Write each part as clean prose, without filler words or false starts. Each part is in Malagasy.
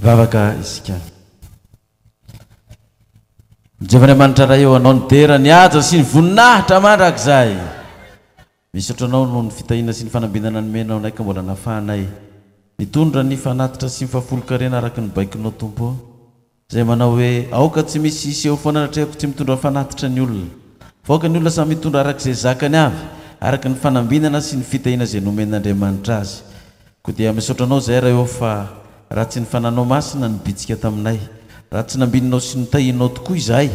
Hivavaka isika. Jehovah Andriamanitra Ray ô, Anao ny dera, ny haja sy ny voninahitra mandrakizay. Misaotra Anao noho ny fitahiana sy ny fanambinana nomenao anay ka mbola nafahanay nitondra ny fanatitra sy ny fahafolonkarena araka ny baikonao Tompo ô. Izay manao hoe, Aoka tsy misy hiseho foana anatrehako tsy mitondra fanatitra ny olona. Fa aoka ny olona samy hitondra araka izay zakany avy, araka ny fanambinana sy ny fitahiana izay nomen'Andriamanitra azy. Koa dia misaotra Anao izahay Ray ô fa raha tsy ny Fananao Masina nibitsika taminay, raha tsy nambininao sy notahianao tokoa izahay,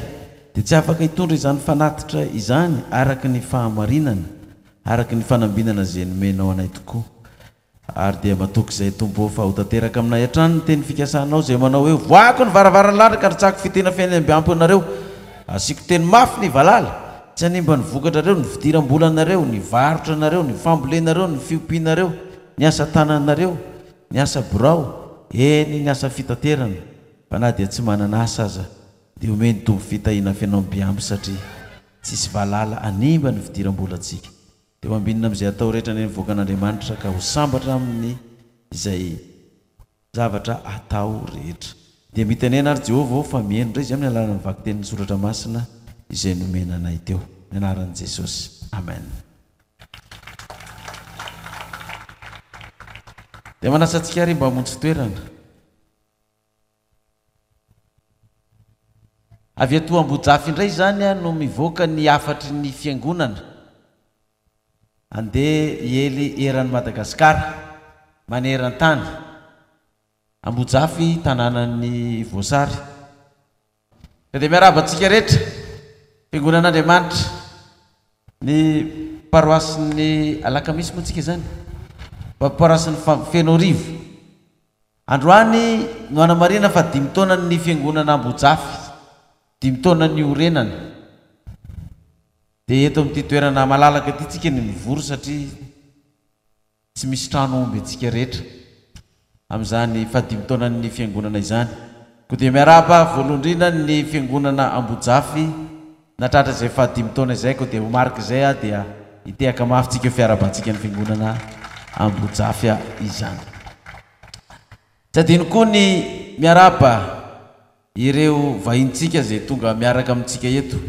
dia tsy afaka hitondra izany fanatitra izany araka ny fahamarinana, araka ny fanambinana izay nomenao anay tokoa. Ary dia matoky izay Tompo ô fa ho tanteraka aminay hatrany ny teny fikasanao izay manao hoe, Voahako ny varavaran'ny lanitra ka rotsahako fitena feno amby ampy ho anareo, asiako teny mafy ny valala, tsy hanimba ny vokatrareo, ny fidiram-bolanareo, ny varotra anareo, ny fambolenareo, ny fiompianareo, ny asa tananareo, ny asa birao, eny ny asa fitaterana, fa na dia tsy manana asa aza dia omen'ny Tompo fitahiana feno amby ampy satria tsisy valala hanimba ny fidiram-bolantsika. Dia ho ambinina amin'izay atao rehetra anie ny vahoakan'Andriamanitra ka ho sambatra amin'ny izay zavatra atao rehetra. Dia mitenena ary Jehovah ô fa mihaino indray izy amin'ny alalan'ny vakitenin'ny soratra masina izay nomena anay teo. Ny anaran'i Jesosy. Amen. Dia manasa antsika ary mba hamonjy toerana. Avy ato Ambohijafy indray izany no mivoaka ny hafatry ny Fiangonana handeha hiely eran'i Madagasikara, maneran-tany. Ambohijafy tanànan'ny voasary. Ka dia miarahaba antsika rehetra, Fiangonan'Andriamanitra, ny paroasin'ny Alakamisy moa tsika izany? Paroasin'ny Fenoarivo. Androany no hanamarihana fa dimy taona ny fiangonana Ambohijafy, dimy taona niorenana. Dia eto amin'ity toerana malalaka ity tsika no mivory satria tsy misy trano omby antsika rehetra amin'izany fahadimy taonan'ny fiangonana izany. Koa dia miarahaba voalohany indrindra ny fiangonana Ambohijafy Nahatratra izay fahadimy taona izay koa dia ho marik'izay aho dia hitehaka mafy tsika eo fiarahabantsika ny fiangonana Ambohijafy izany. Tsy adino koa ny miarahaba ireo vahintsika izay tonga miaraka amintsika eto.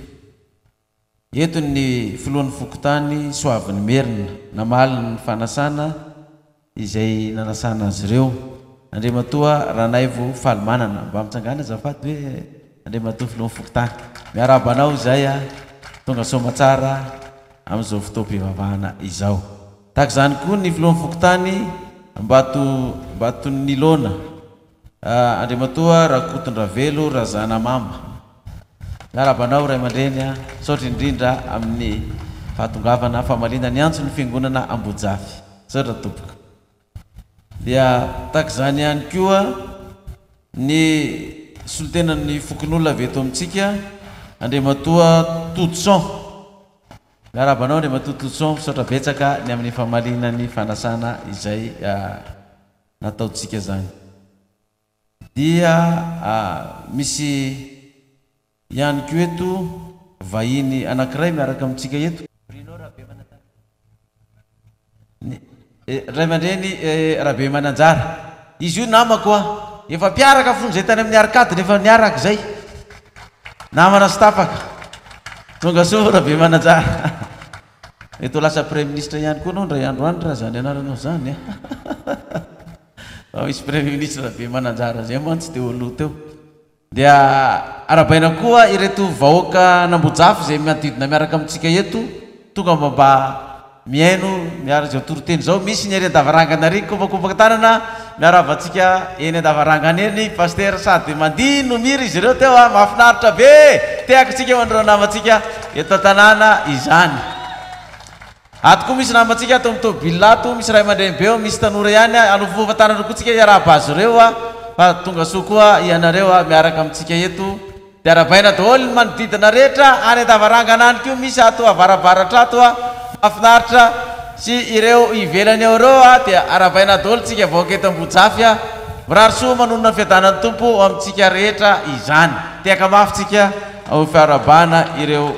Eto ny filohan'ny fokontany Soavinimerina namaly ny fanasana izay nanasana azy ireo. Andriamatoa Ranaivo Falimanana. Mba mitsangàna azafady hoe Andriamatoa Filohan'ny Fokontany. Miarahaba anao izay a, tonga soamatsara amin'izao fotoam-pivavahana izao. Tahaka izany koa ny Filohan'ny Fokontany Ambato Ambatonilona, Andriamatoa Rakotondravelo Razanamamba. Miarahaba anao Ray aman-dreny a, misaotra indrindra amin'ny fahatongavana famaliana ny antson'ny Fiangonana Ambohijafy. Misaotra tompoko. Dia tahaka izany ihany koa ny solontenan'ny fokonolona avy eto amintsika, Andriamatoa Todson. Miarahaba anao Andriamatoa Todson, misaotra betsaka ny amin'ny famaliana ny fanasana izay nataontsika izany. Dia misy ihany koa eto vahiny anankiray miaraka amintsika eto. Bruno Rabemananjara. Ny ray aman-dreny Rabemananjara. Izy io namako a! Efa mpiaraka fony izay tany amin'ny Arcade rehefa niaraka izay. Namana sy tapaka. Tonga soa Rabemananjara. Mety ho lasa Praiminisitra ihany koa ianao indray andro any raha izany anaranao izany a! Fa misy Premier Ministre Rabemananjara zay mantsy teo aloha teo. Dia arahabaina koa ireto vahoaka an'Ambohijafy izay manodidina miaraka amintsika eto, tonga mba mba mihaino miara izao toriteny izao. Misy ny ery an-davarangana ery, kopakopaky tanana, miarahaba antsika eny an-davarangana eny Pasitera sady mandihy no mihira izy ireo teo a, mahafinaritra be e! Tehaka isika ho an'ireo namantsika eto an-tanàna izany. Ato koa misy namantsika ato amin'ny tôbila ato, misy ray aman-dreny be ao, misy tanora ihany, hanofofofa tanana koa tsika hiarahaba azy ireo fa tonga soa koa ianareo miaraka amintsika eto. Dia arahabaina daholo ny manodidina rehetra, any an-davarangana any koa misy ato avarabaratra ato, mahafinaritra, sy ireo ivelany ao ireo dia arahabaina daholo tsika vahoaka eto Ambohijafy. Mirary soa manonona ny fiadanan'ny Tompo ho amintsika rehetra izany. Tehaka mafy tsika ho fiarahabana ireo.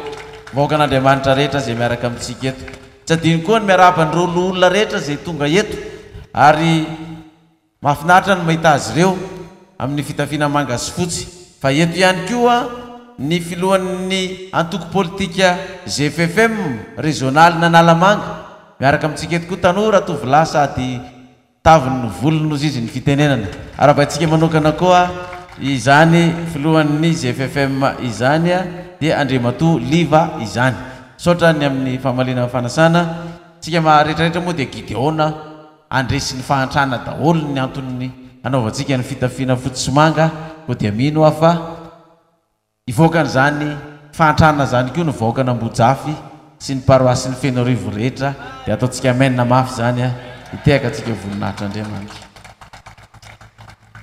Vahoakan'Andriamanitra rehetra izay miaraka amintsika eto. Tsy adino koa ny miarahaba an'ireo loholona rehetra izay tonga eto ary mahafinaritra ny mahita azy ireo. amin'ny fitafiana manga sy fotsy. Fa eto ihany koa ny filohan'ny antoko politika GFFM rezionalin'Analamanga. Miaraka amintsika eto koa tanora tovolahy sady taviny no volony hozy izy ny fitenenana. Arahabaintsika manokana koa izany filohan'ny GFFM izany dia Andriamatoa Liva izany. Misaotra ny amin'ny famaliana ny fanasana. Tsika rehetrarehetra moa dia Gideona handresy ny fahantrana daholo ny anton'ny hanaovantsika ny fitafiana fotsy sy manga koa dia mino aho fa hivoaka an'izany fahantrana izany koa ny vahoakan'Ambohijafy sy ny paroasin'i Fenoarivo rehetra dia ataontsika amen mafy izany a! Hitehaka antsika voninahitr'Andriamanitra.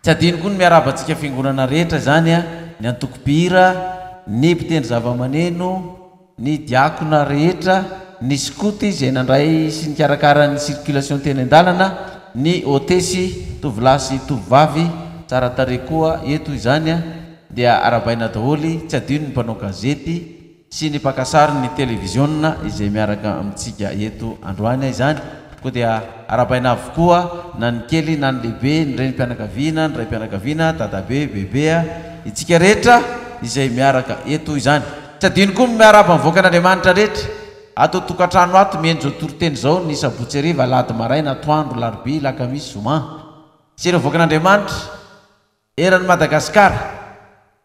Tsy adino koa ny miarahaba antsika fiangonana rehetra izany a! Ny antoko mpihira, ny mpitendry zavamaneno, ny diakona rehetra, ny skoto izay nandray sy nikarakara ny circulation teny an-dalana, ny hotesy tovolahy sy tovovavy tsara tarehy koa eto izany dia arahabaina daholo, tsy adino ny mpanao gazety sy ny mpaka sary ny televiziona izay miaraka amintsika eto androany izany koa dia arahabaina avokoa na ny kely na ny lehibe, ny renim-pianakaviana, ny raim-pianakaviana, dadabe, bebe, itsika rehetra izay miaraka eto izany. Tsy adino koa ny miarahaba ny vahoakan'Andriamanitra rehetra ato an-tokantrano ato mihaino izao toriteny izao ny sabotsy hariva, alahady maraina, atoandro, larobia, lakamisy, zoma. Sy ireo vahoakan'Andriamanitra eran'i Madagasikara,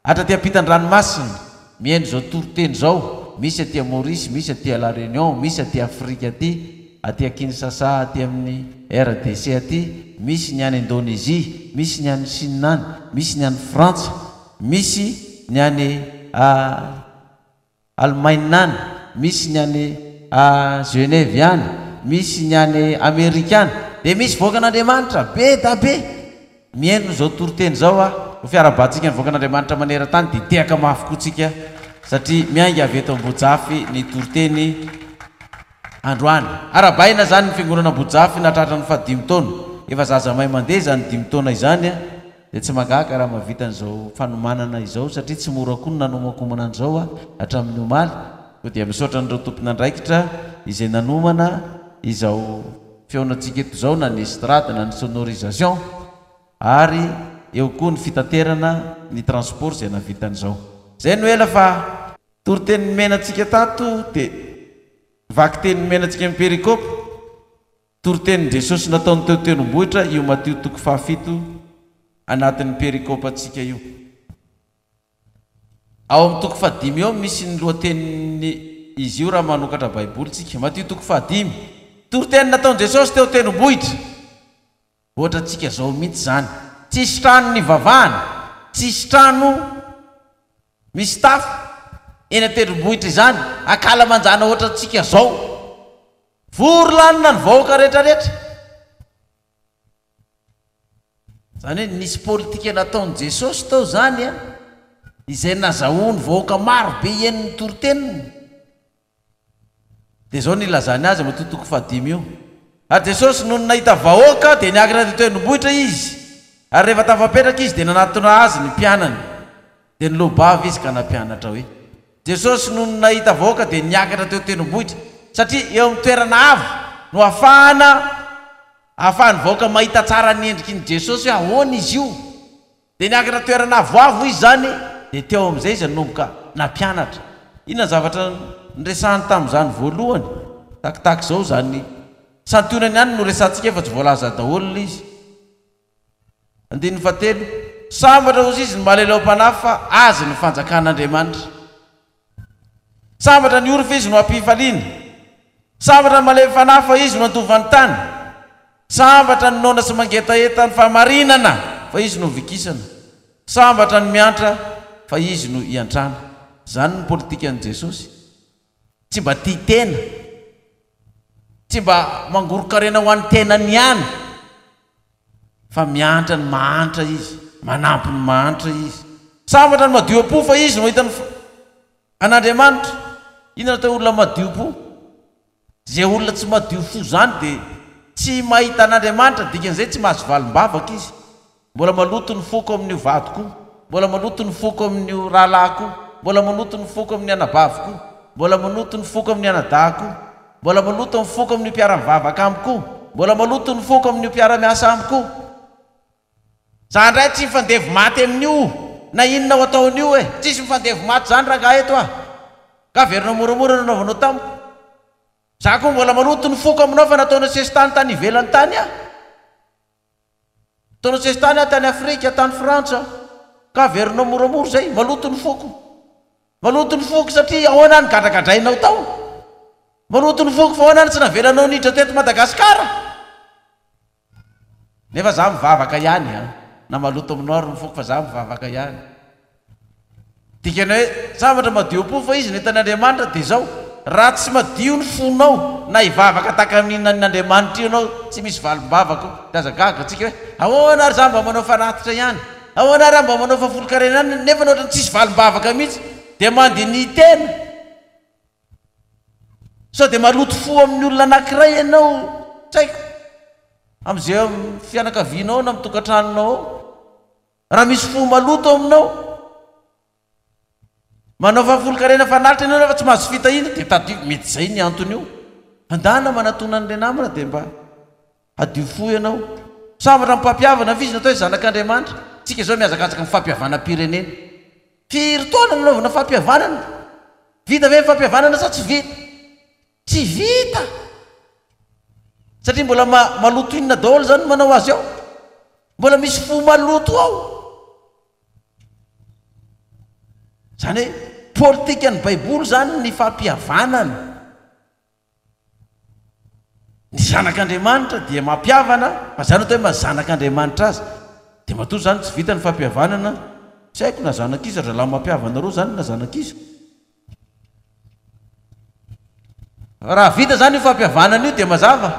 hatraty ampitan-dranomasina, mihaino izao toriteny izao, misy aty Maurice, misy aty La Réunion, misy aty Afrika aty, aty Kinshasa aty amin'ny RDC aty, misy ny any Indonésie, misy ny any Chine any, misy ny any Frantsa. Misy ny any Alemaina any, misy ny any Genève any, misy ny any Amerika any, dia misy vahoakan'Andriamanitra be da be mihaino izao toriteny izao aho. Ho fiarahabantsika ny vahoakan'Andriamanitra maneran-tany dia tehaka mafy koa tsika satria miainga avy eto Ambohijafy ny toriteny androany. Arahabaina izany ny fiangonana Ambohijafy nahatratra ny fahadimy taona. Efa zaza mahay mandeha izany dimy taona izany. Dia tsy mahagaga raha mahavita an'izao fanomanana izao satria tsy mora koa ny nanomankomana an'izao hatramin'ny omaly. Koa dia misaotra an'ireo tompon'andraikitra izay nanomana izao fihaonantsika eto izao na ny estrade na ny sonorisation ary eo koa ny fitaterana ny transport izay nahavita an'izao. Izay no ela fa toriteny nomena antsika tato dia vakiteny nomena antsika amin'ny perikopa. Toritenin'i Jesosy nataony teo tendrombohitra io Matio toko fahafito anatin'ny perikopantsika io. Ao amin'ny toko fahadimy ao misy ny lohatenin'ny izy io raha manokatra Baiboly tsika. Matio toko fahadimy. Toriteny nataon'i Jesosy teo tendrombohitra. Ohatrantsika zao mihitsy zany. Tsisy trano nivavahana, tsisy trano misy tafo eny an-tendrombohitra izany, ankalamanjana ohatrantsika zao. Vory lanona ny vahoaka rehetrarehetra. Izany hoe nisy politika nataon'i Jesosy tao izany an, izay nazahoany vahoaka maro be hihaino ny toriteniny. Dia izao no ilazany azy amin'io toko fahadimy io, Ary Jesosy nony nahita vahoaka dia niakatra teo tendrombohitra Izy, ary rehefa tafapetraka Izy dia nanatona Azy ny mpianany. Dia niloa-bava Izy ka nampianatra hoe, Jesosy nony nahita vahoaka dia niakatra teo tendrombohitra, satria eo amin'ny toerana avo no ahafahana ahafahan'ny vahoaka mahita tsara ny endriky ny Jesosy hoe ahoana Izy io. Dia niakatra toerana avoavo izy izany, dia teo amin'izay izy nanomboka nampianatra. Inona ny zavatra niresahany tamin'izany voalohany? Takitaky izao izany santionany ihany no resahantsika fa tsy voalaza daholo ilay izy. Andininy fahatelo, Sambatra hozy izy ny malahelo am-panahy fa azy ny fanjakan'Andriamanitra. Sambatra ny ory fa izy no hampifaliana. Sambatra ny malemy fanahy fa izy no handova ny tany. Sambatra ny noana sy mangetaheta ny fahamarinana fa izy no hovikisana. Sambatra ny miantra fa izy no hiantrana. Izany no politikan'i Jesosy. Tsy mba tia tena. Tsy mba mangoron-karena ho an'ny tenany ihany fa miantra ny mahantra izy, manampy ny mahantra izy. Sambatra ny madio am-po fa izy no mahita ny an'Andriamanitra. Inona no atao hoe olona madio po? Izay olona tsy madio fo izany dia tsy mahita an'Andriamanitra, dikan'izay tsy mahazo valim-bavaka izy. Mbola maloto ny foko amin'io vadiko io, mbola maloto ny foko amin'io rahalahiko io, mbola maloto ny foko amin'ny anabaviko io, mbola maloto ny foko amin'ny anadahiko io, mbola maloto ny foko amin'io mpiara-mivavaka amiko io, mbola maloto ny foko amin'io mpiara-miasa amiko io. Za ndray tsy mifandevo maty amin'io na inona ho ataon'io e! Tsisy mifandevo maty zany rangahy eto a! Ka averinao moramora ny nanaovanao tamiko. Za koa mbola maloto ny foko aminao fa nataonao sesitany tany ivelany tany aho. Nataonao sesitany aho tany Afrika, tany Frantsa. Ka averinao moramora zay. Maloto ny foko. Maloto ny foko satria ahoana aho nogadragadrainao tao? Maloto ny foko fa ahoana aho no tsy navelanao niditra teto Madagasikara? Nefa za mivavaka ihany an! Na maloto aminao ary ny foko fa za mivavaka ihany. Dikany hoe sambatra madio am-po fa izy no hitan'Andriamanitra dia izao, raha tsy madio ny fonao na hivavaka tahaka ny inona an'Andriamanitra io ianao tsy misy valim-bavaka io. Dia aza gaga antsika hoe ahoana ary za mba manao fanatitra ihany, ahoana ary aho mba manao fahafolonkarena ihany nefa ohatran'ny tsisy valim-bavaka mihitsy. Dia mandinihy tena. Sao dia maloto fo amin'ny olona anankiray ianao, tsy haiko, amin'izay amin'ny fianakavianao na amin'ny tokantranonao ao. Raha misy fo maloto aminao, manao fahafolonkarena fanatitra ianao nefa tsy mahazo fitahiana, dia tadidio, mety izay ny antony io. Mandana manatona an'ilay namana dia mba hadio fo ianao. Sambatra ny mpampihavana fa izy no atao hoe zanak'Andriamanitra. Tsika izao mihazakazaka amin'ny fampihavanam-pirenena. Firy taona nanaovana fampihavanana? Vita ve ny fampihavanana sa tsy vita? Tsy vita! Satria mbola maloto inona daholo izany no manao azy ao? Mbola misy fo maloto ao. Izany hoe politikan'ny Baiboly izany ny fampihavanana. Ny zanak'Andriamanitra dia mampihavana, fa izany atao hoe maha zanak'Andriamanitra azy. Dia matoa izany tsy vita ny fampihavanana, tsy haiko na zanak'iza ry zalahy mampihavana ireo izany na zanak'iza. Fa raha vita izany io fampihavanana io dia mazava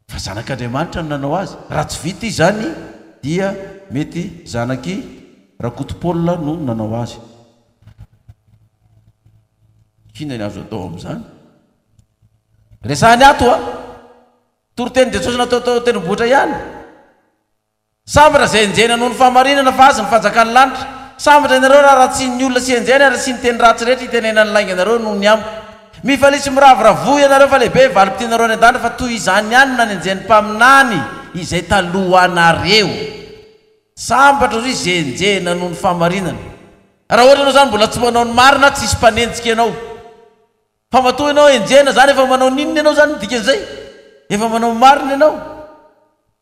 fa zanak'Andriamanitra no nanao azy. Raha tsy vita izy izany dia mety zanak'i Rakoto Paul no nanao azy. Inona ny azo atao amin'izany? Resahany ato a! Toriteny Jesosy natao tao an-tendrombohitra ihany. Sambatra izay enjehina noho ny fahamarinana fa azy ny fanjakan'ny lanitra. Sambatra ianareo raha ratsian'ny olona sy enjehina ary asiany teny ratsy rehetra itenenan'ny lainga anareo noho ny amiko. Mifalia sy miravoravoa ianareo fa lehibe ny valim-pitianareo any an-danitra fa toy izany ihany no nanenjehan'ny mpaminany izay talohanareo. Sambatra ry izay enjehina noho ny fahamarinana. Raha ohatra ianao izany mbola tsy manao ny marina, tsisy mpanenjika ianao. Fa matoa ianao enjehina izany efa manao n'inona ianao izany ny dikan'izay? Efa manao ny marina ianao.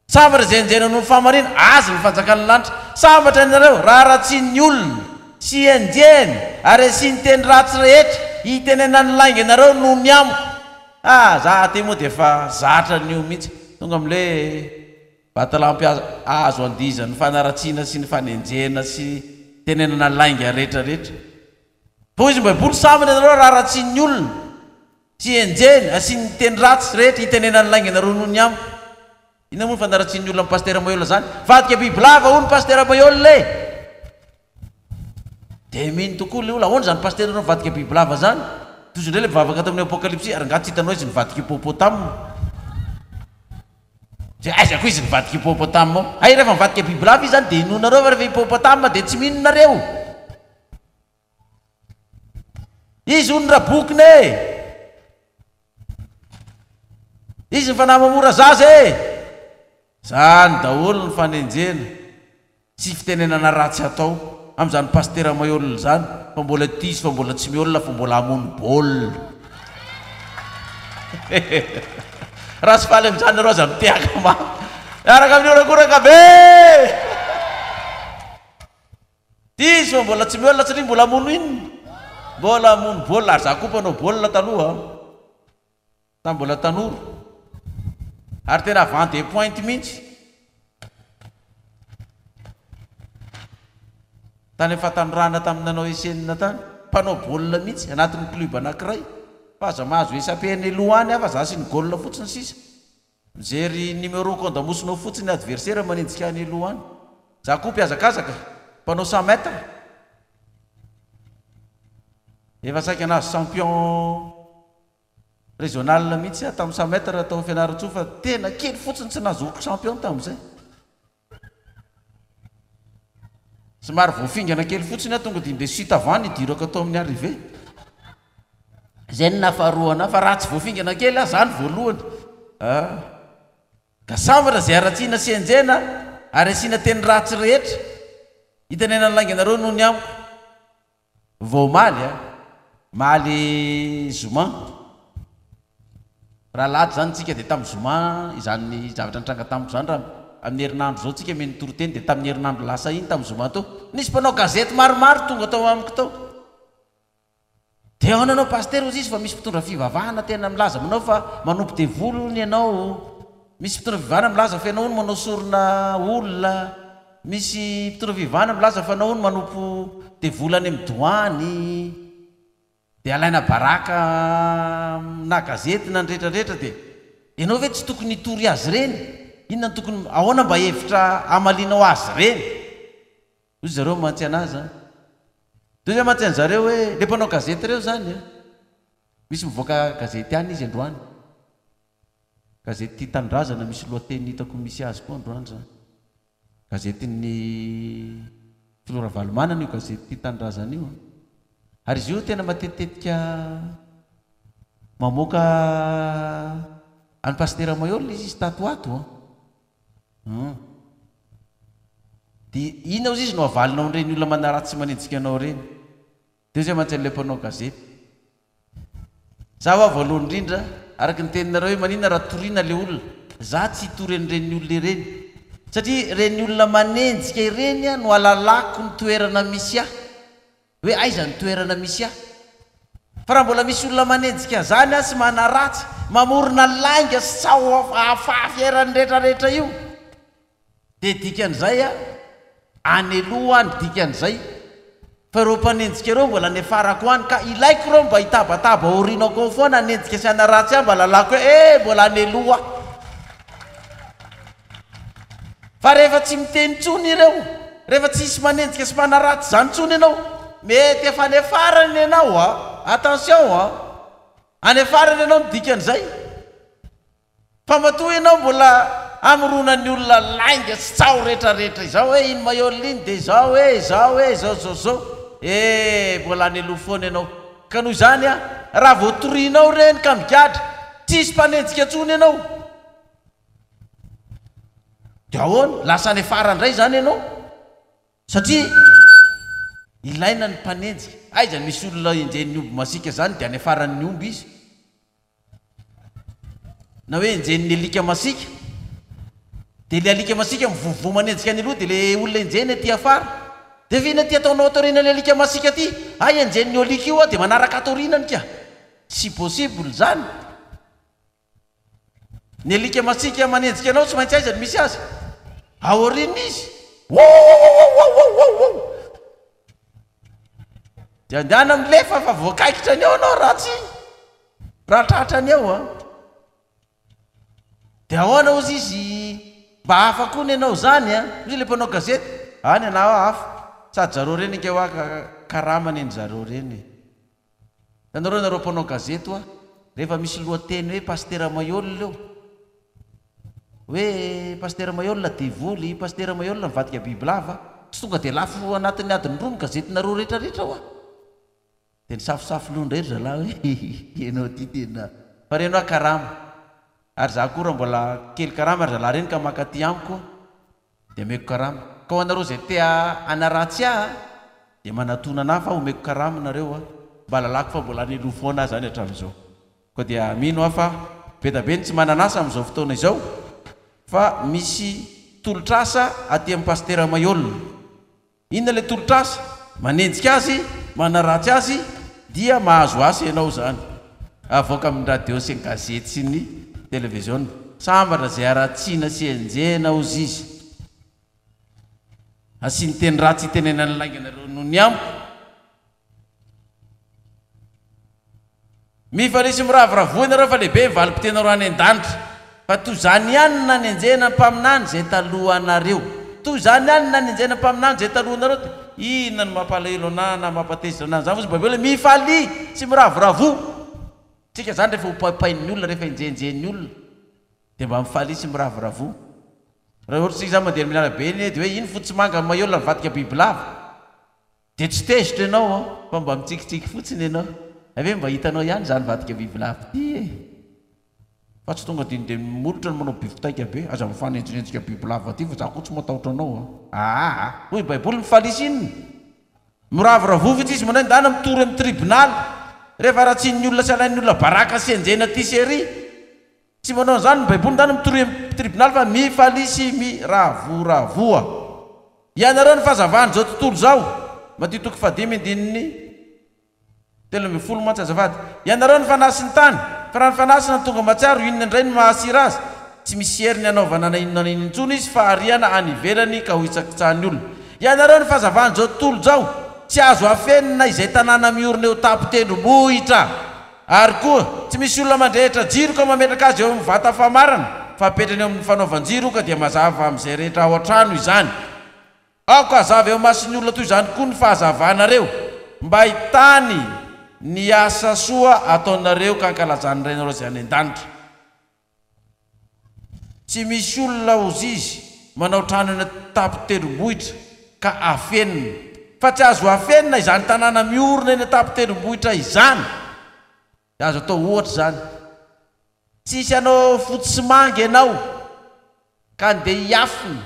Sambatra izay enjehina noho ny fahamarinana, azy ny fanjakan'ny lanitra. Sambatra ianareo raha ratsian'ny olona sy enjehiny ary asiany teny ratsy rehetra hitenenany lainga anareo noho ny amiko. Ah, za aty moa dia efa zatra an'io mihitsy. Tonga amin'ilay Vatolampy azo andihizan'ny fanaratsiana sy ny fanenjehana sy tenenana lainga rehetra rehetra. Fa hoy izy ny baiboly, sambany ianareo raha ratsian'ny olona sy enjehiny, asiany teny ratsy rehetra hitenenany lainga anareo noho ny amiko. Inona moa ny fanaratsian'ny olona an'i Pasitera Maheola izany? Vadika bibilava hono Pasitera Maheola e! Dia mino tokoa ilay olona, ahoana izany Pasitera nivadika bibilava izany? Tohizo indray ilay mivavaka tao amin'ny Apokalypsy, ary angaha tsy hitanao izy nivadika hippopotame? Dia aiza koa izy nivadika hippopotame ao? Hay rehefa mivadika bibilava izy zany dia inoanareo fa rehefa hippopotame dia tsy mino nareo? Izy hono rabokina e! Izy ny fanahy mamora zaza e! Zany daholo ny fanenjehana. Tsy fitenenana ratsy atao amzany pasitera Maheolona zany fa mbola tia izy fa mbola tsy miolona fa mbola hamono baolina. Raha tsy faly amzany nareo aza mitehaka mafy miaraka amin'ny horakoraka be. Tia izy fa mbola tsy miolona satria mbola hamono inona? Mbola hamono baolina ary za koa mpanao baolina taloha. Tamin'ny mbola tanora. Ary tena avant de pointe mihitsy. Tany amin'ny fahatanorana tamin'ny nanao SN tany. Mpanao baolina mihitsy, anatin'ny club anankiray. Fa aza mahazo SAP any aloha any aho fa za sy ny goal fotsiny sisa. Mijery numéro-ko an-damosinao fotsiny ny adversaire manenjika any aloha any. Za koa mpihazakazaka, mpanao 100 mètres. Efa saika nahazo champion. Régional mihitsy aho tamin'ny 100 mètres tao Fianarantsoa fa tena kely fotsiny tsy nahazoako champion tamin'izay. Somary voafingana kely fotsiny aho tonga dia ndeha suite avant nidirako tao amin'ny arrivée. Izay no nahafaharoa anahy fa raha tsy voafingana kely aho za no voalohany. Ah. Ka sambatra izay haratsiana sy enjehina. Ary asiana teny ratsy rehetra hitenenan'ny lainga anareo noho ny amiko. Vao omaly a! Omaly zoma. Raha alahady izany tsika dia tamin'ny zoma izany zavatra nitranga tamiko izany raha amin'ny herinandro izao tsika mino toriteny dia tamin'ny herinandro lasa iny tamin'ny zoma teo nisy mpanao gazety maromaro tonga tao amiko tao. Dia ahoana anao pasitera hozy izy fa misy mpitondra fivavahana tena milaza aminao fa manompo devoly hono ianao, misy mpitondra fivavahana milaza fa ianao hono manao sorona olona, misy mpitondra fivavahana milaza fa ianao hono manompo devoly any amin'ny doany, dia alaina baraka na gazety na ny rehetra rehetra dia ianao ve tsy tokony hitory azy ireny? Inona no tokony, ahoana mba hevitra hamalianao azy ireny? Hoy zareo mantsy anah zany. Dia hoy mantsy an'zareo hoe, le mpanao gazety ireo zany an, misy mivoaka gazety any izy androany. Gazety Tia Tanindrazana misy lohateny hitako misy azy koa androany zany. Gazetin'ny Filoha Ravalomanana io gazety Tia Tanindrazana io an. Ary izy io tena matetitetika mamoaka an'i Pasitera Maheul izy tato ho ato an. Hum. Dia inona ozy izy no avalinao an'ireny olona manaratsy sy manenjika anao ireny? Teo izay mantsy an'ilay mpanao gazety. Za hoa voalohany indrindra, araka ny teninareo hoe maninona raha toriana ilay olona? Za tsy hitory an'ireny olona ireny. Satria ireny olona manenjika ireny no alalako ny toerana misy ahy. Hoe aiza ny toerana misy ahy? Fa raha mbola misy olona manenjika an'izany aho sy manaratsy, mamorona lainga sy tsaho afafy eran'ny retraretra io, dia dikan'izay aho any aloha any dikan'izay fa ireo mpanenjika ireo mbola any afarako any ka ilaiko ireo mba hitabataba aorianako ao foana hanenjika sy hanaratsy ahy mba alalako hoe eh mbola any aloha aho. Fa rehefa tsy miteny intsony ireo, rehefa tsy hisy manenjika sy manaratsy izany intsony ianao, mety efa any farany ianao a! Attention a! Any farany ianao ny dikan'izay. Fa matoa ianao mbola amoronan'ny olona lainga sy tsaho retraretra izao hoe iny Maihol iny dia izao hoe, izao hoe, izao izao izao, eh mbola any aloha foana ianao. Ka noho izany a, raha vao torianao ireny ka migadra, tsy hisy mpanenjika intsony ianao. Dia ahoana? Lasa any afara indray izany ianao? Satria ilaina ny mpanenjika. Aiza misy olona enjehin'ny omby masiaka izany dia any afaran'ny omby izy? Na hoe enjehin'ny alika masiaka? Dia ilay alika masiaka mivovoa manenjika any aloha dia ilay olona enjehina aty afara. Dia ve inona ity ataonao ato aorianan'ilay alika masiaka ity? Hay enjehin'ny alika io aho dia manaraka ato aorianany ka! Tsy possible izany. Ny alika masiaka manenjika anao tsy maintsy aiza no misy azy? Aoriana izy. Wouwouwouwouwouwou! Dia andehana milefa fa voakaikitra ny eo anao raha tsy raha tratra ny eo an. Dia ahoana hozy izy mba hafa koa ny anao izany an? Hoy ilay mpanao gazety, any anao hafa. Sady zareo ireny ange hoa karamany eny zareo ireny e. Hitanareo nareo mpanao gazety hoa, rehefa misy lohateny hoe Pasitera Maihol eo, hoe Pasitera Maihol devoly, Pasitera Maihol nivadika bibilava, tsy tonga dia lafo anatin'ny adiny roa ny gazetinareo rehetra rehetra hoa. Dia nisafosafo loha indray ry zalahy hoe ianao ity tena. Fa reny hoa karama. Ary za koa raha mbola kely karama ry zalahy reny ka maka aty amiko hoa. Dia omeko karama. Ka ho anareo izay te hanaratsy ahy dia manatona anah fa omeko karama nareo a. Mba lalako fa mbola any aloha foana aho zany hatramin'izao. Koa dia mino aho fa be da be ny tsy manana asa amin'izao fotoana izao fa misy tolotr'asa aty amin'i Pasitera Maihol. Inona ilay tolotr'asa? Manenjika azy, manaratsy azy dia mahazo asa ianao izany. Avoaka amin'ny radio sy ny gazety sy ny televiziona. Sambatra izay haratsiana sy enjehina hozy izy. Asiany teny ratsy hitenenany lainga nareo noho ny amiko. Mifalia sy miravoravoa ianareo fa lehibe ny valim-pitenareo any an-danitra. Fa toy izany ihany no nanenjehina ny mpaminany izay talohanareo. Toy izany ihany no nanenjehina ny mpaminany izay talohanareo. Dia inona no mampalahelo anà na mampatezitra anà an'izany? Fa hoy ny Baiboly hoe, Mifalia sy miravoravoa. Tsika izany rehefa hopaopain'ny olona, rehefa enjehinjehin'ny olona, dia mba mifalia sy miravoravoa. Raha ohatra isika izany mandeha amin'ny arabe eny dia hoe iny fotsy manga maheolona nivadika bibilava. Dia tsy tezitra ianao an, fa mba mitsikitsiky fotsiny ianao. Hay ve mba hitanao ihany izany vadika bibilava ity e! Fa tsy tonga dia dia ny molotra no manao bifitaika be, aza mifanenjinenjika bibilava aty fa za koa tsy matahotra anao a! Aa! Hoy ny baiboly mifalia sy inona? Miravoravoa fotsiny izy manao hoe ndana mitory amin'ny tribonaly rehefa ratsian'ny olona sy alain'ny olona baraka sy enjehina aty sy ery. Tsy manao an'izany ny baiboly ndana mitory amin'ny tribonaly fa mifalia sy miravoravoa. Ianareo ny fahazavan'izao tontolo izao. Matio toko fahadimy andininy. 13 mantsy azafady. Ianareo ny fanahy sy ny tany, fa raha ny fanahy sy ny tonga mahatsiaro, inona indray no mahasira azy? Tsy misy heriny hanaovana na inona na inona intsony izy fa ariana any ivelany ka ho hitsakitsahan'ny olona. Ianareo ny fahazavan'izao tontolo izao, tsy azo afenina izay tanàna miorina eo tampon-tendrombohitra. Ary koa, tsy misy olona mandrehitra jiro ka mametraka azy eo amin'ny vata famarana, fa apetrany eo amin'ny fanaovan-jiro ka dia mazava amin'izay rehetra ao an-trano izany. Aoka hazava eo imason'ny olona toy izany koa ny fahazavanareo, mba hahitany ny asa soa ataonareo ka hankalazan'ny Rainareo izay any an-danitra. Tsy misy olona hozizy manao trano eny an-tampon-tendrombohitra ka afenina. Fa tsy azo afenina izany tanàna miorina eny an-tampon-tendrombohitra izany. Dia azo atao ohatra izany. Tsisy hanao fotsy sy manga ianao ka andeha hiafina.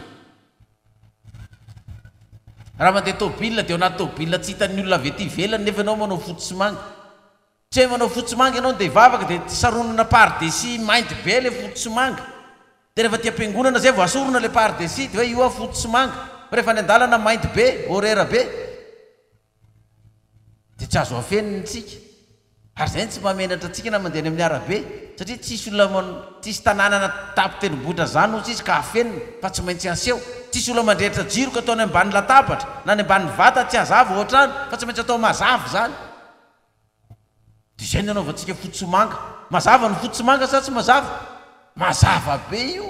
Raha mandeha tôbila dia ao anaty tôbila tsy hitan'ny olona avy ety ivelany nefa ianao manao fotsy sy manga. Tsy hoe manao fotsy sy manga ianao andeha hivavaka dia saronana par-dessus mainty be ilay fotsy sy manga. Dia rehefa aty am-piangonana izay vao asorina ilay par-dessus dia hoe io aho fotsy sy manga. Fa rehefa any an-dalana mainty be, horaire be. Dia tsy azo afenina isika. Ary izay no tsy mahamenatra antsika na mandeha any amin'ny arabe, satria tsisy olona man, tsisy tanàna na tampon-tendrombohitra izany hozy izy ka afenina, fa tsy maintsy aseho. Tsisy olona mandrehitra jiro ka atao any ambany latabatra, na any ambany vata tsy hazava ao an-trano, fa tsy maintsy atao mazava izany. Dia izay no anaovantsika fotsy sy manga. Mazava ny fotsy sy manga sa tsy mazava? Mazava be io.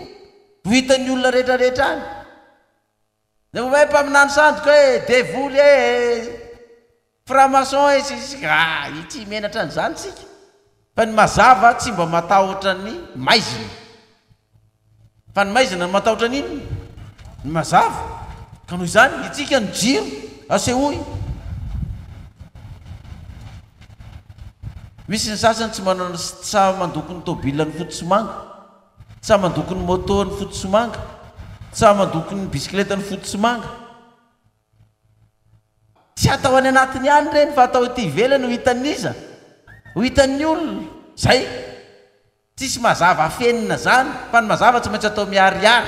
Ho hitan'ny olona rehetra rehetra any. Dia hoe mpaminany sandoka e, devoly e, franc maçon e, sy ny sisa Ah, tsy menatra an'izany isika. Fa ny mazava tsy mba matahotra ny maizina. Fa ny maizina no matahotra ny inona? Ny mazava. Ka noho izany, itsika no jiro, asehoy. Misy ny sasany tsy manana tsy sahy mandoko ny tomobilany fotsy sy manga. Tsy sahy mandoko ny moto ny fotsy sy manga. Tsy sahy mandoko ny bisikileta ny fotsy sy manga. Tsy atao any anatiny ihany ireny fa atao ety ivelany ho hitan'iza? Ho hitan'ny olona. Zay. Tsisy mazava afenina zany fa ny mazava tsy maintsy atao miharihary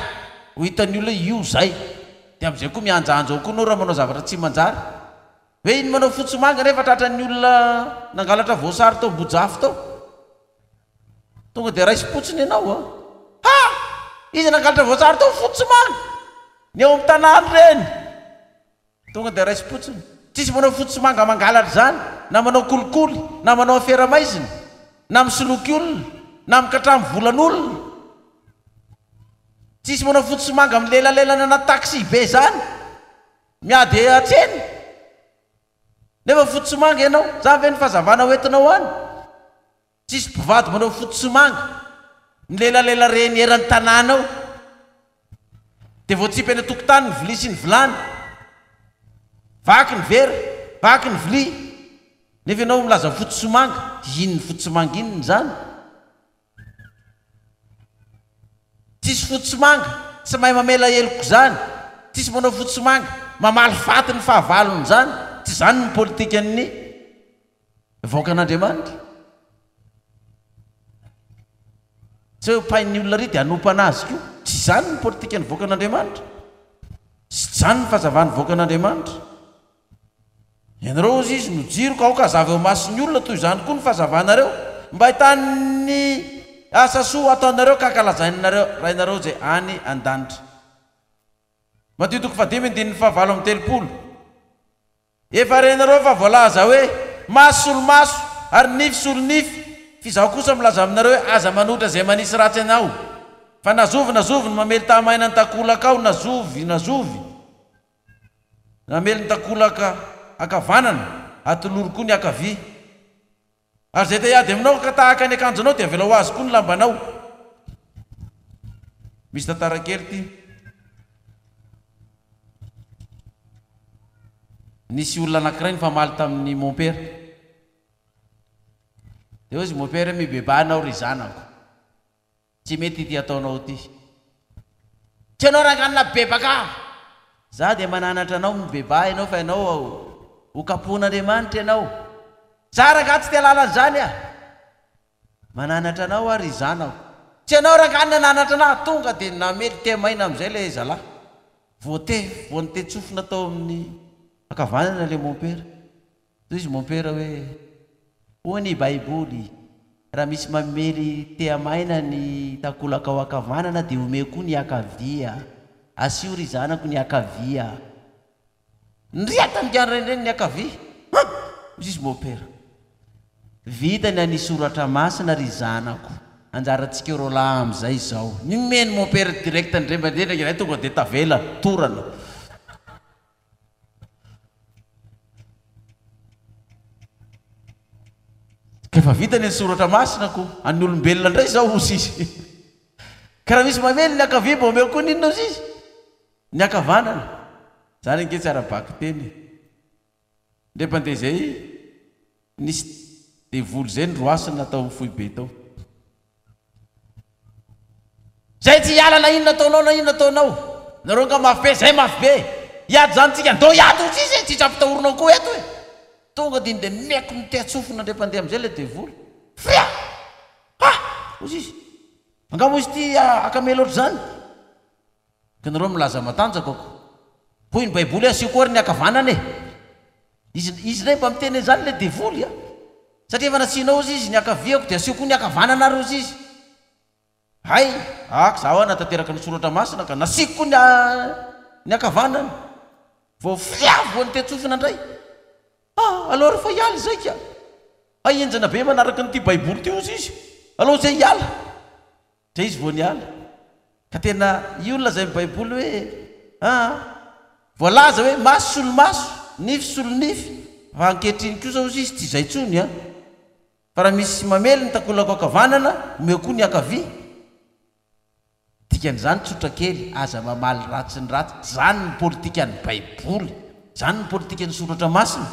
ho hitan'ny olona hoe io zay. Dia amin'izay koa mihanjahanja ao koa anao raha manao zavatra tsy manjary. Hoe iny manao fotsy manga nefa tratran'ny olona nangalatra voasary tao Ambohijafy tao. Tonga dia raisim-potsiny ianao a! Ha! Iza nangalatra voasary tao fotsy manga? Ny ao amin'ny tanàna ireny. Tonga dia raisim-potsiny. Tsisy manao fotsy manga mangalatra izany, na manao kolikoly, na manao afera maizina, na misoloky olona, na mikatramo volan'olona. Tsisy manao fotsy manga milelalelana anaty taxi be izany, miady an-tsena. Nefa fotsy manga ianao, izany ve ny fahazavana hoentinao any? Tsisy mpivady manao fotsy sy manga, milelalela reny eran'ny tanàna ao. Dia voatsipy any an-tokotany ny vilia sy ny vilany. Vaky ny vera, vaky ny vilia. Nefa ianao milaza fotsy sy manga, inona fotsy sy manga inona izany? Tsisy fotsy sy manga, tsy mahay mamela heloka izany. Tsisy manao fotsy sy manga, mamaly faty ny fahavalony izany. Tsy izany ny politikan'ny. Vahoakan'Andriamanitra. Tsy hoe hopain'ny olona ary dia hanompana azy koa. Tsy izany ny politikan'ny vahoakan'Andriamanitra. Tsy izany ny fahazavan'ny vahoakan'Andriamanitra. Ianareo hozy izy no jiro ka aoka hazava eo imason'ny olona toy izany koa ny fahazavanareo mba hahitany ny asa soa ataonareo ka hankalazainareo Rainareo izay any an-danitra. Matio toko fahadimy andininy fahavalo amby telopolo. Efa renareo fa voalaza hoe, Maso solo maso, ary nify solo nify. F'izaho kosa milaza aminareo hoe, Aza manohitra izay manisy ratsy anao. Fa na zovy na zovy no mamely tahamaina ny takolakao, na zovy na zovy namely ny takolaka ankavanana, atolory koa ny ankavia. Ary izay te hiady aminao ka tahaka ny akanjonao dia avelao ho azy koa ny lambanao. Misy tantara kely ity. Nisy olona anankiray nifamaly tamin'ny mompera. Dia hoy izy, Mompera, mibebaha anao ry zanako. Tsy mety ity ataonao ity. Tsy ianao rangahy nabebaka ahy. Za dia mananatra anao mibebaha ianao fa ianao ho kapohin'Andriamanitra ianao. Za rangahy tsy te halala an'izany ah. Mananatra anao aho ry zanako. Tsy ianao rangahy nananatra anah. Tonga dia namely tehamaina amin'izay ilay zalahy. Voate, voanitehin-tsofina tao amin'ny ankavanana ilay mompera. Toy izy mompera hoe, Hoy ny Baiboly, raha misy mamely tehamaina ny takolakao ankavanana dia omeo koa ny ankavia. Asio ry zanako ny ankavia. Niriatany ka niraindrainy ny ankavia. Hum! Hoy izy mompera. Vita ny an'ny soratra masina ry zanako. Anjarantsika roalahy amin'izay izao. Nomeny mompera direct ndremba ndrendrika iray tonga dia tavela, torana. Ka efa vita ny soratra masina ko, an'ny olombelona indray izao hozy izy. Ka raha misy mamely ny ankavia mba omeo koa ny inona hozy izy? Ny ankavanana. Izany ange tsy ara-bakiteny e. Ndray mpandeha izay nisy devoly izay noroasina tao amin'ny foibe tao. Zay tsy hiala na inona ataonao na inona ataonao. Nareo nga mafy be, zay mafy be. Hiady zany tsika, ndao hiady hoy sisa e, tsisy ampitahorinao koa eto e. Tonga dia nde meko miteha-tsofina ndray mpandeha amizay le devoly. Fria! Ha! Hoy sisa. Angaha moa izy ity akamela ohatr'izany? Ka nareo milaza matanjaka ko. Hoy ny baiboly hoe asio koa ary ny ankavanana e. Izy izy indray mba miteny an'izany ilay devoly a. Satria efa nasianao ozy izy ny ankaviako dia asio koa ny ankavanana ary ozy izy. Hay, ak za hoa natanteraka ny soratra masina ka nasiako koa ny ny ankavanana. Vao fiavy vao nitetsofina indray. Ah, aleo ary fa hiala izay ka. Hay henjana be manaraka an'ity baiboly ity ozy izy. Aleo izay hiala. Zay izy vao niala. Ka tena io no lazain'ny baiboly hoe aa voalaza hoe maso solo maso, nify solo nify, fa ankehitriny kosa hozy izy tsy izay intsony an! Fa raha misy mamely ny takolako ankavanana, omeo koa ny ankavia. Dikan'izany tsotra kely, aza mamaly ratsy ny ratsy, zany ny politikan'ny baiboly, zany ny politikan'ny soratra masina,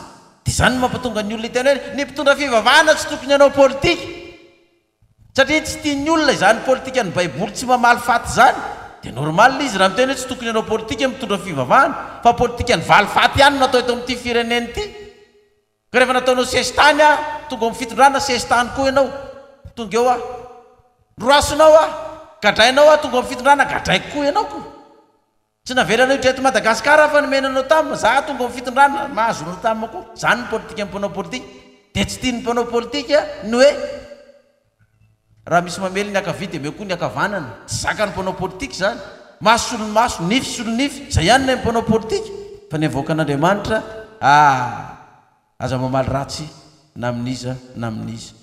dia zany no mampatonga ny olona hiteny hoe ny mpitondra fivavahana tsy tokony hanao politika. Satria tsy tian'ny olona izany politikan'ny baiboly tsy mamaly faty izany, dia normal izy raha miteny hoe tsy tokony hanao politika mitondra fivavahana, fa politikan'ny valifaty ihany no atao eto amin'ity firenena ity. Ka rehefa nataonao sesitany aho, tonga ao amin'ny fitondrana sesitany koa ianao, tonga eo aho. Roasinao aho, gadrainao aho, tonga ao amin'ny fitondrana gadraiko koa ianao ko. Tsy navelanao hiditra eto Madagascar aho fa nomena notam, za tonga ao fitondrana mahazo notam koa, zany ny politikan'ny mpanao politika, dia tsy tian'ny mpanao politika ny hoe raha misy mamely ny ankavia dia omeo koa ny ankavanana, tsy zakan'ny mpanao politika izany, maso solo maso, nify solo nify, zay ihany ny an'ny mpanao politika, fa ny avoakan'Andriamanitra ah aza mamaly ratsy na amin'iza na amin'iza.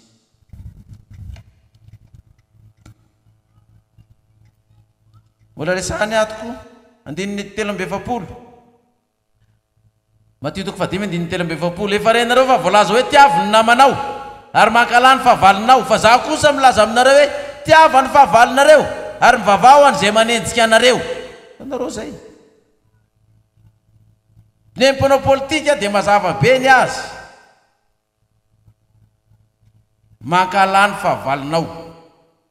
Mbola resahany ato koa, andininy 43. Matio toko fahadimy andininy 43. Efa renareo fa voalaza hoe tiavo ny namanao, ary mankahalà ny fahavalonao. Fa Izaho kosa milaza aminareo hoe, tiava ny fahavalonareo, ary mivavaha ho an'izay manenjika anareo. Hitanareo izay? Ny mpanao politika dia mazava be ny azy. Mankahala ny fahavalonao.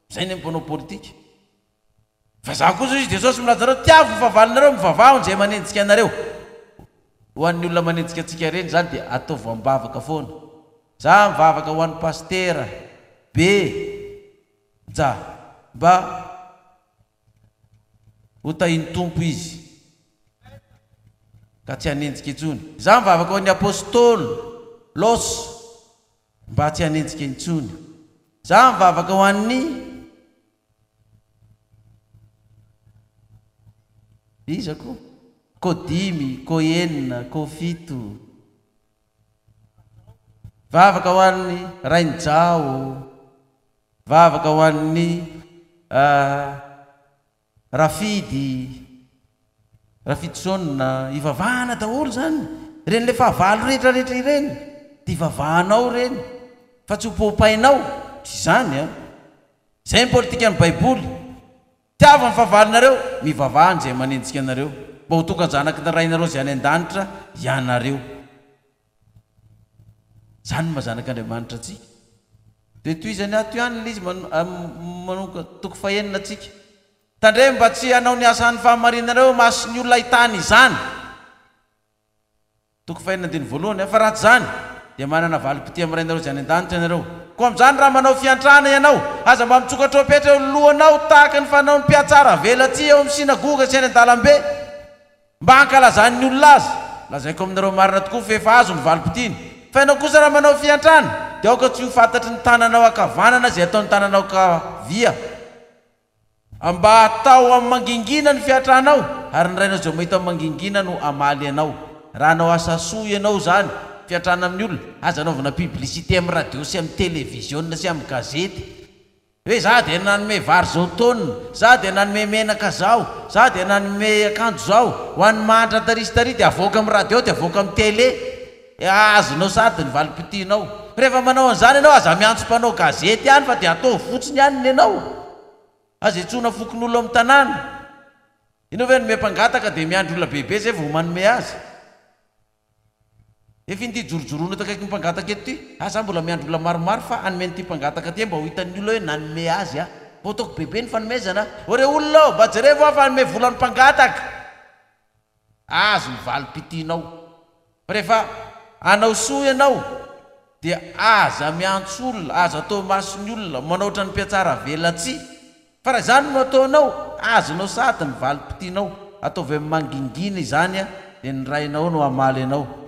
Zay ny mpanao politika. Fa za kosa hoy Jesosy milaza anareo, tiavo ny fahavalonareo, mivavaha ho an'izay manenjika anareo. Ho an'ny olona manenjika antsika ireny izany dia ataovy am-bavaka foana. Za mivavaka ho an'i Pasitera be ja mba ho tahin'ny Tompo izy ka tsy hanenjika intsony. Izaho mivavaka ho an'ny Apostoly Los mba tsy hanenjika intsony. Izaho mivavaka ho an'ny iza koa? Ko dimy, ko enina, ko fito. Vavaka ho an'ny Rainijao. Vavaka ho an'ny Rafidy, Rafidison, ivavahana daholo izany, ireny le fahavalo rehetra rehetra ireny dia ivavahanao ireny fa tsy ho popainao, tsy izany an! Izay ny politikan'ny baiboly, tiavo ny fahavalonareo, mivavaha an'izay manenjika anareo, mba ho tonga zanaky ny Rainareo izay any an-danitra ianareo. Izany no maha zanak'Andriamanitra antsika. Dia tohizany ato ihany ilay izy manomboka toko fahenina tsika. Tandremo mba tsy hanao ny asan'ny fahamarinanareo eo imason'ny olona ahitany izany. Toko fahenina andininy voalohany, Fa raha tsy izany, dia manana valim-pitia amin'ny Rainareo izay any an-danitra ianareo. Koa amin'izany raha manao fiantrana ianao, aza mba mitsoka trompetra eo lohanao tahaka ny fanaon'ny mpihatsara velatsihy eo amin'ny synagoga sy any an-dalambe, mba hankalazan'ny olona azy. Lazaiko aminareo marina tokoa fa efa azo ny valim-pitiany. Fa ianao kosa raha manao fiantrana, dia aoka tsy ho fantatry ny tananao ankavanana izay ataon'ny tananao ankavia. Mba atao amin'ny mangingina ny fiantranao, ary ny Rainao izay mahita amin'ny mangingina no hamaly anao. Raha hanao asa soa ianao izany, fiantrana amin'ny olona, aza anaovana publicité amin'ny radio sy amin'ny televiziona sy amin'ny gazety, hoe za dia nanome vary zao taonina, za dia nanome menaka zao, za dia nanome akanjo zao, ho an'ny mahantra tary sy tary dia avoaka amin'ny radio dia avoaka amin'ny télé. Azonao sady ny valim-pitianao. Rehefa manao an'izany ianao, aza miantso mpanao gazety ihany fa dia ataovy fotsiny ihany ny anao. Aza iantsoana fokonolona ao amin'ny tanàna. Ianao ve hanome mpangataka dia miandry olona bebe izay vao manome azy? Efa inty ijorojoroana eto akaikin'ny mpangataka eto ity. Ah, za mbola miandry olona maromaro fa hanome an'ity mpangataka ity mba ho hitan'ny olona hoe nanome azy aho. Mba ataoko bebe ny fanomezana. Ô re olona ô, mba jerevo aho fa hanome vola ny mpangataka. Azo ny valim-pitianao. Fa rehefa hanao soa ianao dia aza miantso olona, aza atao imason'ny olona, manao ohatran'ny mpiatsara velatsihy. Fa raha izany no ataonao, azonao sahady ny valim-pitianao. Ataovy amin'ny mangingina izany dia ny Rainao no hamaly anao.